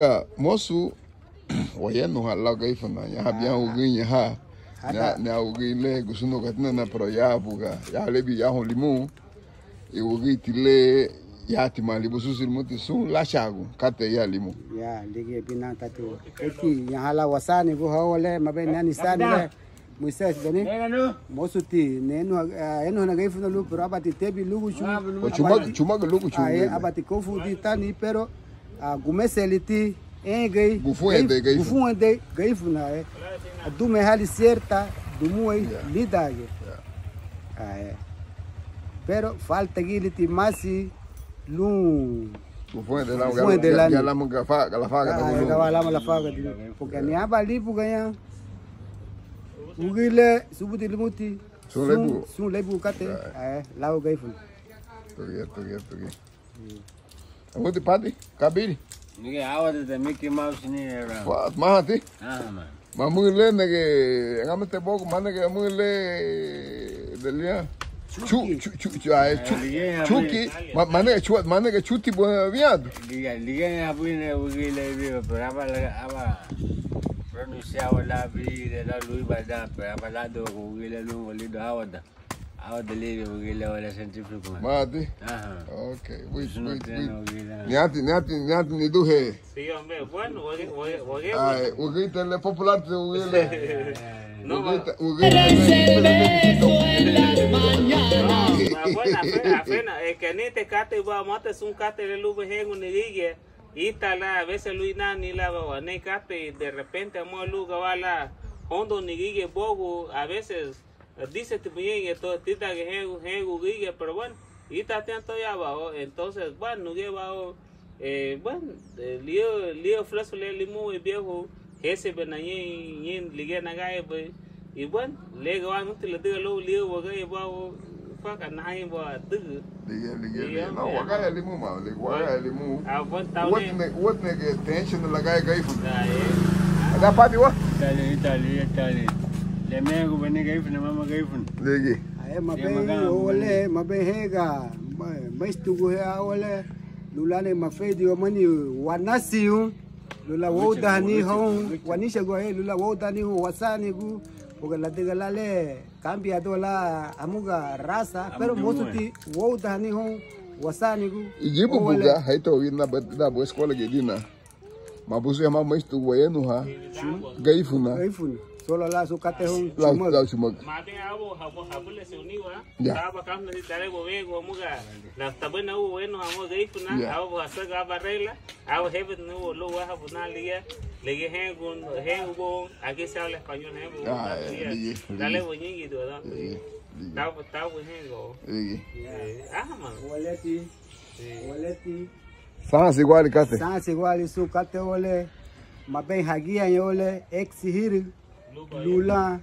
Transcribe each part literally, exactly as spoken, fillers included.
Mosu wayanuha lau Garifuna, ñaha bián wügüriña ha, ñaha wügüri le gusunugatina, pero ya buga ya lebi yahoun limun, i wügüri ti le yati ma libu susu limuti sun lachagun katei ya limun. Ya, ligía binan tati. Eti ñaha la wasaanigu ha le, mabei nani sani le. Moisés, beni. Mosu ti, nenu, ah, enu hana Garifuna lun, pero abati tebi lúguchu. Chuma, chuma lúguchu. Ah, eh, abati kofu di tani, pero, ah, gumeseliti, engei, gufuende Garifuna. Gufuende Garifuna, eh. Adumehali sierta, dumuei, lidangiñe. Ah, eh. Pero falta giliti masi lun gufuende lani. Gufuende lani. Ya lama gafa, galafaga. Ah, eh, galafaga. Porque ni aba libu gaña. Wügüri le subudi lumuti sun, sun léibugu katei, ah, eh, lau Garifuna. Tuguya, tuguya, tuguya. Amuti padi, ka biri? Nige awa de Mickey Mouse ni era. Wa, mahati? Ah, man. Mamule nege, ngamete bogo, manege amule de lia. Chucky. Chu, chu, chu, ah, eh, chu, Chucky. Ma, manege chu, manege chuti bo viado. Liga, liga ya buine wügüri le viva, pero aba la, aba pronunciaba la bi de la luiba da, pero aba la do wügüri le lun walido awada. Awada liga wügüri le wala científico. Mati. Ajá. Ok, wait, wait, wait. Niati, niati, niati, ni duje. Sí, hombre, bueno, wügüri, wügüri, wügüri. Ay, wügüri te le popular te wügüri le. No, wügüri te, wügüri te le. Ah, bueno, afena, afena, eh, que ni te cate ba, mate sun cate le lube hengu ni gigia. Ítala, a veces luinani laba wa nei katei, de repente amua lun gawara la hounduni gigia bogu, a veces diseti buñein to tídangiñe hengu, hengu gigia, pero bueno, ítatiña to ya bao, entonces, bueno, nuguya bao, eh, bueno, eh, lio, lio fulasu le limu e viejo, hésebena ñein, ñein ligía nagañeibei. Y bueno, le gawara numuti ladüga luagu liabei wagía bau, faka nahañein bau adügü. Ligía, ligía, ligía. No, wagía limu ma, ligía wagía limu. Ah, bueno, está bien. Úati nege, úati nege tensión lagaya Garifuna. Ah, eh. Ada padi wa? Itali, Itali, Itali. Le megu bene Garifuna, mama Garifuna. Ligía. Aye, mabei, ole, mabei hega. Ma, maistugu he a ole. Lulane mafedi wamani wanasiun. Lula woudahani houn, wanichagu, eh, lula woudahani houn wasaanigu, porque ladüga la le cambiado la hamuga raza, pero mosuti woudahani houn wasaanigu. Igibu buga, haito ina ba, ina ba escuela gedina. Mabusu ya mama istu wayanuha. Garifuna. Garifuna. Solo la su kate houn, la, chumag. La chumag. Mabe abo, habo, habule se uniwa. Ya. Aba kamna di tare bo wego hamuga. La tabena u wenu hamuga Garifuna, abo hasaga aba regla. Awa hebe nuevo lo waha buna liga, liga hengu, hengu bon, aquí se habla español, hengu bon, ah, liga. Dale bo ñingi do da. Tau, tau hengu. Aha, man. Waleti. Waleti. Sansi igual kate. Sansi igual su kate ole. Maben hagia ole exigir lula.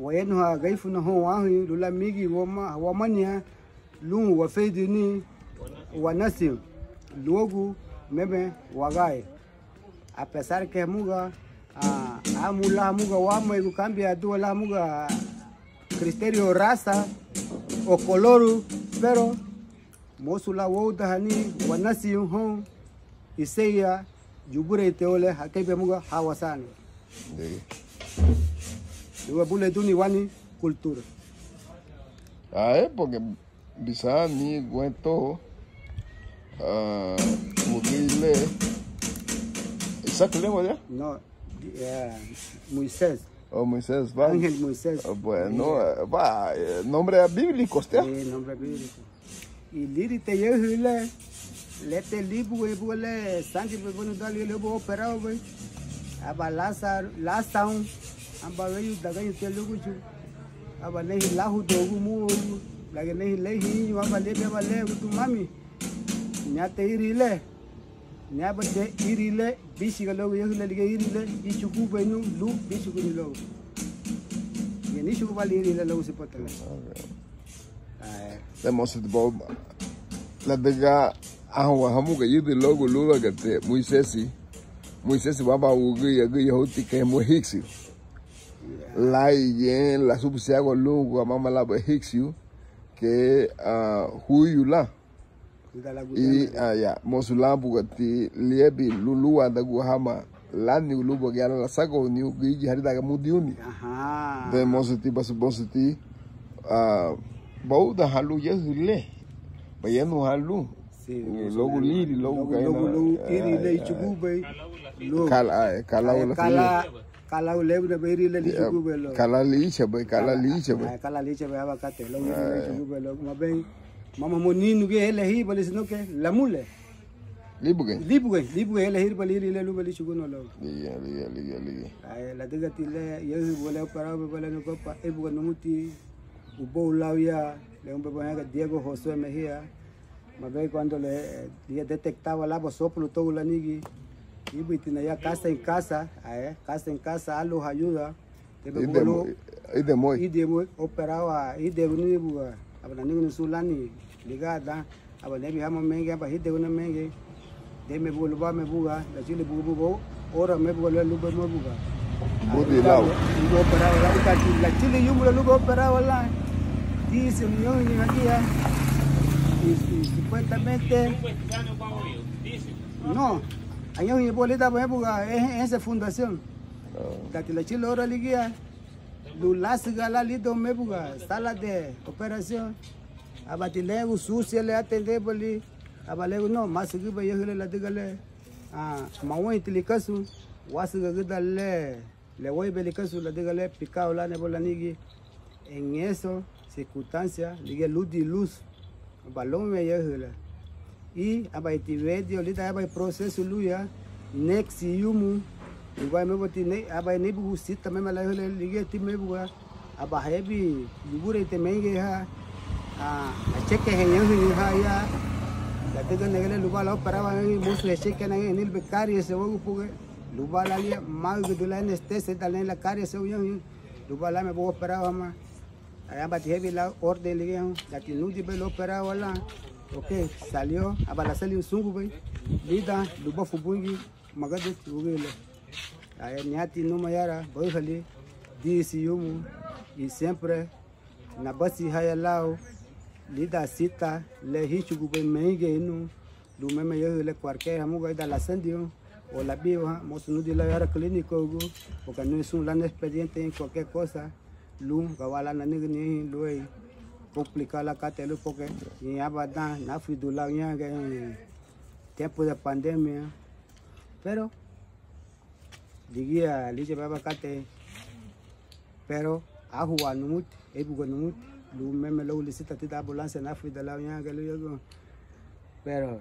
Wayanuha Garifuna houn wahi lula migi wama, wamania. Lun wafeidini wanasiu luagu meme wagai. A pesar que hamuga, ah, amu la hamuga wamaigu cambia dua la hamuga criterio raza o color, pero mosu la woudahani wanasiu houn. Iseya, yuburei te ole, hakebe muga, hawasaani. Luga bule duni wani cultura. Ah, eh, porque bisani guento, ah, wugile. Isaac lengua ya? No, eh, Moisés. Oh, Moisés, va. Ángel Moisés. Ah, bueno, eh, va, eh, nombre bíblico, ¿este? Sí, nombre bíblico. I liri te yahü le, le te libu, buga le sandi, buga le operado, aba lasa, lasaun, aba weyu dagañu te luguchu, aba nehi lahu dogu mu, lagi nehi lehi iñu, aba lebi, aba le gutu mami. Ña te iri le, ña ba te iri le, bisiga luagu yahü le, liga iri le, ichugu benu, lu, bisigu ni luagu. Ña ni chugu bali iri le, luagu sipotele. Lemos boba. Ladüga ahuwa hamuga yidi logu lulagate Moisesi. Moisesi baba wugüya güya huti kemu egipcio. Lai yen la subusiagua lugu amama laba egipcio ke, ah, huyu la. I, ah, ya, mosu lan bugati liabin lun lúadagua hama lánigu lubá giñe lan lasagauniu gürigia haridaga mudiuni. Entonces mosuti, basu, mosuti, ah, baudahan lun yahü le, bayanuhan lun, luagu liri, luagu, luagu iri le ichugubei. Ka lau, ka lau lira, ka lau lira ichabei, ka lau lira ichabei, ka lau lira ichabei, aban katei luagu iri le ichugubei luagu. Mabei, mama mo ninu giñe elehibalin, sino que lamule. Líbugein, líbugein, líbugein elehibalin iri le lubá lichugunu luagu. Ligía, ligía, ligía, ligía. Ladügati le yahü buga le operaba buga le nuguapa, éibuga numuti ubóu lau ya, le umbe buga Diego Josué Mejía. Mabei cuando le, eh, ligía detectaba lan ba sopulu togu lanigi, íbiritina ya casa en casa, eh, casa en casa, áluha ayuda. Ídemu, ídemu, ídemu, operaba, ídemu ni buga, aba nanügüni sun lani ligada, aba nebi hama mengei, aba hídeguna mengei, deme buga lubame buga, lachülü buga buga, ora me buga lubame buga. Budi lau. Lubá operaba lan, lachülü yumu lubá operaba lan, dice, ñoñi hagía, y, y supuestamente, no, añoñi buga lidan me buga, eh, esa fundación. Dati lachülü ora ligía, lun lásügüra lan lidoun me buga sala de operación, ábati le ususia le atendebalin, aba legu no, masügüba yahü le ladüga le, ah, maweinti likasun, wásügüragüda le, le wéibei likasun ladüga le pikau lan neba lanigi, en eso circunstancia, ligía ludin luz, aba lounwen yahü le. I abaiti wedio lidan aban proceso lunya, nexi yumu, lubá me buga ti ne, aba néibugu sita meme lan yahü le, ligía ti me buga, aba hebi yugureite mengei ha, ah, achekehei ñahüñü ha ya, ladüga nege le lubá la operaba ñahüñü, mosu achekehei ñahüñü, anilibei karia se wagu puge, lubá lan ligía, magüdü lan anestesia, dan le la karia se ñahüñü, lubá lan me buga operaba ma. Ayabati hebi la orden ligía, dati nudinbei lun operaba lan. Ok, salió, aba lasalirun súngubei lidan lubafu Bungiu, magaduti wügüri le. Aya niati numa yara, baühali, disi yumu, y siempre nabasi haya lau lidan sita le híchugubei mengei nun, lun meme yahü le cualquier hamuga lidan lasandirun o labiuhan, mosu nudin lau yara clínico ugu, porque anügün sun lani expediente en cualquier cosa, lun gawara lan nanügüni luéi complicado lan katei lun, porque ñein aban dan náfuridun lau ñaga en tiempo de pandemia, pero ligía líchubei aban katei, pero áhua numuti, éibuga numuti, lun meme luagu lisita tidan ambulancia náfurida lau ñaga lun yagüha. Pero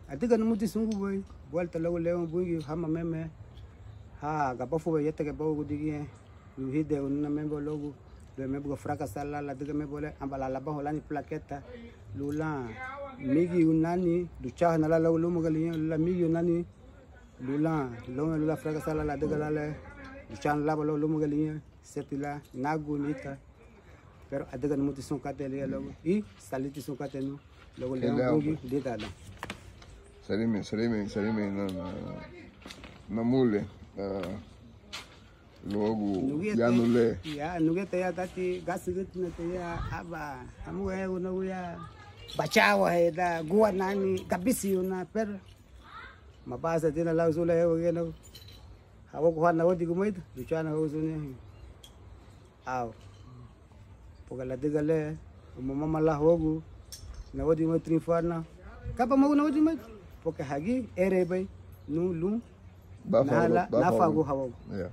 adüga numuti súngubei, buelta luagu leun Bungiu, hama meme ha gabafubei yétegebouagu digía, lun híderaguna meme luagu, lun meme buga fracasar lan ladüga meme le aba lan labahoun lani plaqueta, lun lan mígirun nani, luchahana lan luagu lúmagiñe liña, lun lan mígirun nani, lun lan lounwen lun lan fracasar lan ladüga lan le luchahana lan ba luagu lúmagiñe liña, seti lan naguni ítara. Pero adüga numuti sun katei ligía luagu, y saliti sun katei nun luagu leun Bungiu lidan dan. Sarime, sarime, sarime na, na, namule, ah, luagu yanu le. Ya, nugía te ya dati gasügütina te ya aban hamuga yegu nuagu ya bachawa he da gua nani gabisiuna, pero mabasatina lau sun le yegu giñe nuagu. Hawagu ha nawadigimeida, luchahana hawagu sun ñahi. Au. Porque ladüga le, mama lan hawagu nawadigimeida triunfana. Kaba magu nawadigimeida? Porque hagía erebei nun lun nafagu hawagu. Yeah.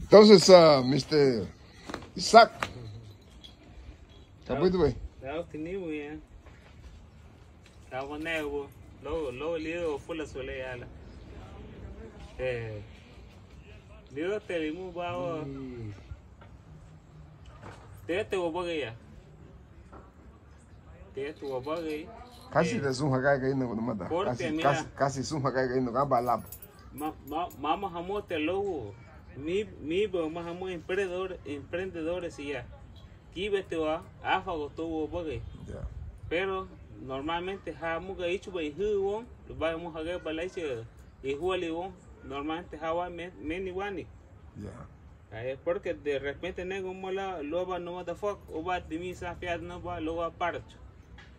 Entonces, ah, mister Isaac, Kabuidu bei. Lau tinibu ya. Kawa nebu. Luagu, luagu liu fulasu le yala. Eh. Liu te limu bawa. Tete wabagaya. Tete wabagay. Kasi de sun hagai gai no mada. Kasi, kasi, kasi sun hagai gai no gaba lab. Ma, ma, mama hamote luagu. Mi, mi ba ma hamu emprendedor, emprendedores ya. Kibetiwa, áfago tuwa bagay. Ya. Pero normalmente ha muga ichuba ihü won, lubá mu hageba laiche ihuali won, normalmente ha wa me, meni wani. Ya. Porque de repente nego mola luaba no da fuck, uba dimi sa fiad no ba luaba parcho.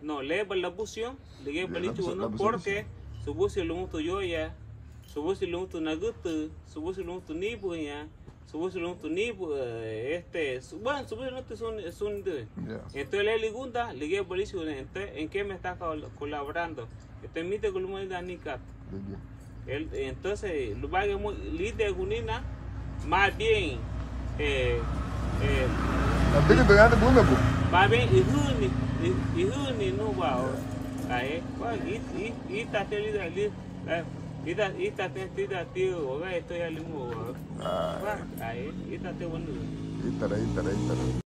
No, le ba labusión, ligía ba líchugun nun, porque subudi lumutu yoya, subudi lumutu nagütü, subudi lumutu níbugaña, subudi lumutu níbu, eh, este, su-, bueno, subudi lumutu sun, sun de. Entonces le ligundan, ligía ba líchugun, entonces, ¿en qué me está col-, colaborando? Entonces mídegu luma lidan ni kata. Entonces, lubaragiñe líderegunina, más bien, eh, eh, más bien, ihüni, i-, ihüni nuba, o, ae, i-, i-, ítara lidan, li-, eh, ítara, ítara tidan tiu, o, esto ya limu, o, ae, ítara wanu. Ítara, ítara, ítara.